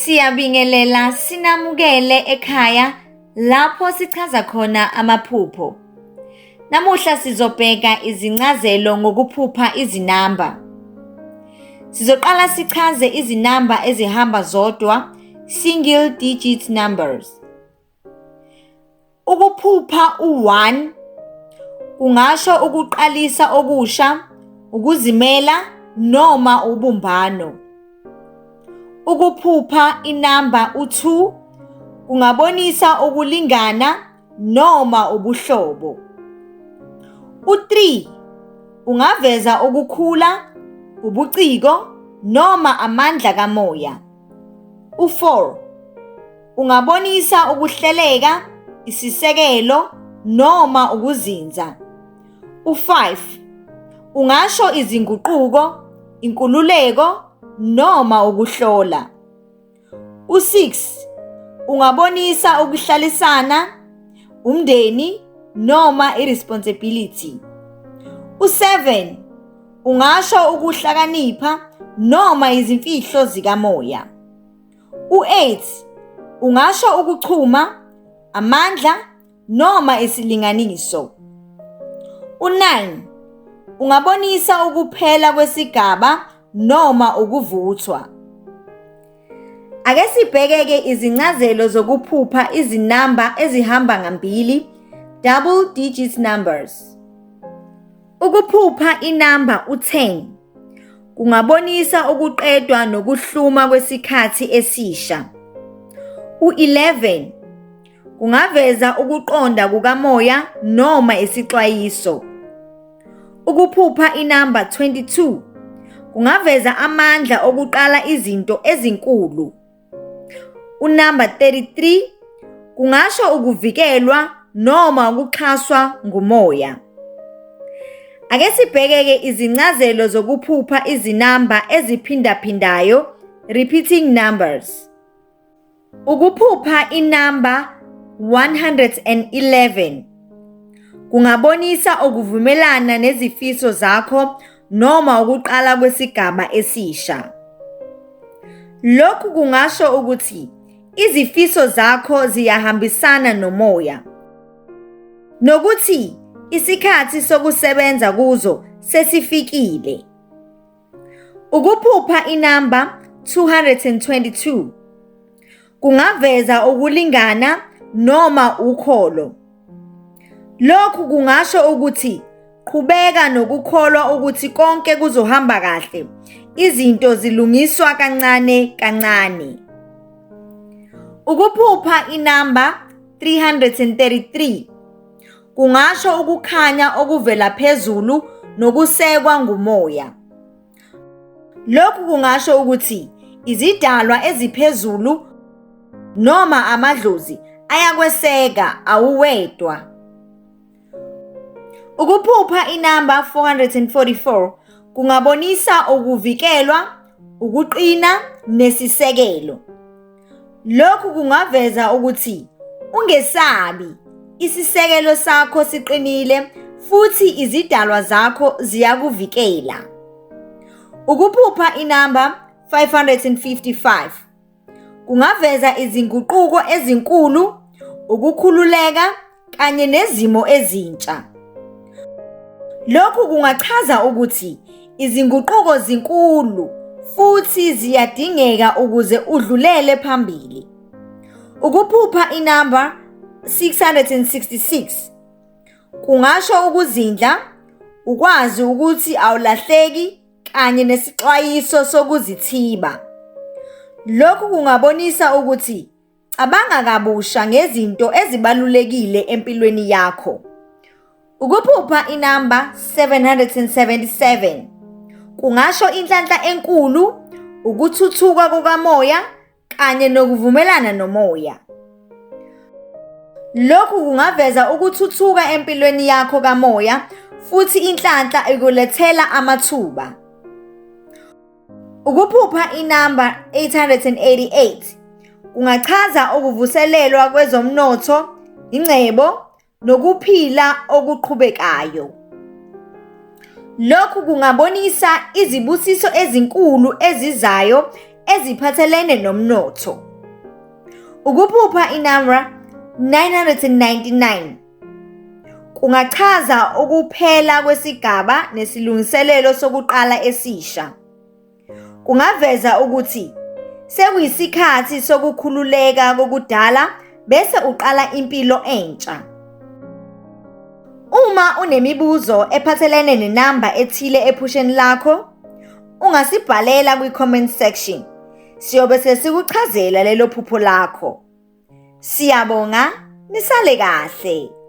Siyabingelela sinamukele ekhaya lapho sichaza khona amaphupho. Namuhla sizobheka izincazelo ngokuphupha izinamba. Sizoqala sichaze izinamba ezihamba zodwa, single digit numbers. Ukuphupha u-1 kungasho ukuqalisa okusha, ukuzimela noma ubumbano. Ukuphupha inamba u-2 kungabonisa ukulingana noma ubuhlobo. U-3 ungaveza ukukhula, ubuciko noma amandla kamoya. U-4 ungabonisa ukuhleleka, isisekelo noma ukuzinza. U-5 ungasho izinguquko, inkululeko noma ukuhlola. U-6 ungabonisa ukuhlalisana, umndeni noma i-responsibility. U-7 ungasho ukuhlakanipha noma izimfihlo zikamoya. U-8 ungasho ukuchuma, amandla noma isilinganiso. U-9 ungabonisa ukuphela kwesigaba noma ukuvuthwa. Ake sibheke-ke izincazelo zokuphupha izinamba ezihamba ngambili, double digit numbers. Ukuphupha inamba u-10 kungabonisa ukuqedwa nokuhluma kwesikhathi esisha. U-11 kungaveza ukuqonda kukamoya noma isixwayiso. Ukuphupha inamba 22 kungaveza amandla okuqala izinto ezinkulu. Unamba 33 kungasho ukuvikelwa noma ukuxhaswa ngumoya. Ake sibheke-ke izincazelo zokuphupha izinamba eziphindaphindayo, repeating numbers. Ukuphupha inamba 111 kungabonisa ukuvumelana nezifiso zakho noma ukuqala kwesigaba esisha. Lokhu kungasho ukuthi izifiso zakho ziyahambisana nomoya nokuthi isikhathi sokusebenza kuzo sesifikile. Ukuphupha inamba 222 kungaveza ukulingana noma ukholo. Lokhu kungasho ukuthi qhubeka nokukholwa ukuthi konke kuzohamba kahle, izinto zilungiswa kancane kancane. Ukuphupha inamba 333 kungasho ukukhanya okuvela phezulu nokusekwa ngumoya. Lokhu kungasho ukuthi izidalwa eziphezulu noma amadlozi ayakweseka awuwedwa. Ukuphupha inamba 444 kungabonisa ukuvikelwa, ukuqina nesisekelo. Lokhu kungaveza ukuthi ungesabi, isisekelo sakho siqinile futhi izidalwa zakho ziyakuvikela. Ukuphupha inamba 555 kungaveza izinguquko ezinkulu, ukukhululeka kanye nezimo ezintsha. Lokhu kungachaza ukuthi izinguquko zinkulu futhi ziyadingeka ukuze udlulele phambili. Ukuphupha inamba 666 kungasho ukuzindla, ukwazi ukuthi awulahleki kanye nesixwayiso sokuzithiba. Lokhu kungabonisa ukuthi Cabanga kabusha ngezinto ezibalulekile empilweni yakho. Ukuphupha inamba 777 kungasho inhlanhla enkulu, ukuthuthuka kukamoya kanye nokuvumelana nomoya. Lokhu kungaveza ukuthuthuka empilweni yakho kamoya futhi inhlanhla ikulethela amathuba. Ukuphupha inamba 888 kungachaza ukuvuselelwa kwezomnotho, ingcebo nokuphila okuqhubekayo. Lokhu kungabonisa izibusiso ezinkulu ezizayo eziphathelene nomnotho. Ukuphupha inamba 999 kungachaza ukuphela kwesigaba nesilungiselelo sokuqala esisha. Kungaveza ukuthi sekuyisikhathi sokukhululeka kokudala bese uqala impilo entsha. Uma unemibuzo ephathelene nenamba ethile ephusheni lakho, ungasibhalela kwi-comment section. Siyobe sesikuchazela lelo phupho lakho. Siyabonga, nisale kahle.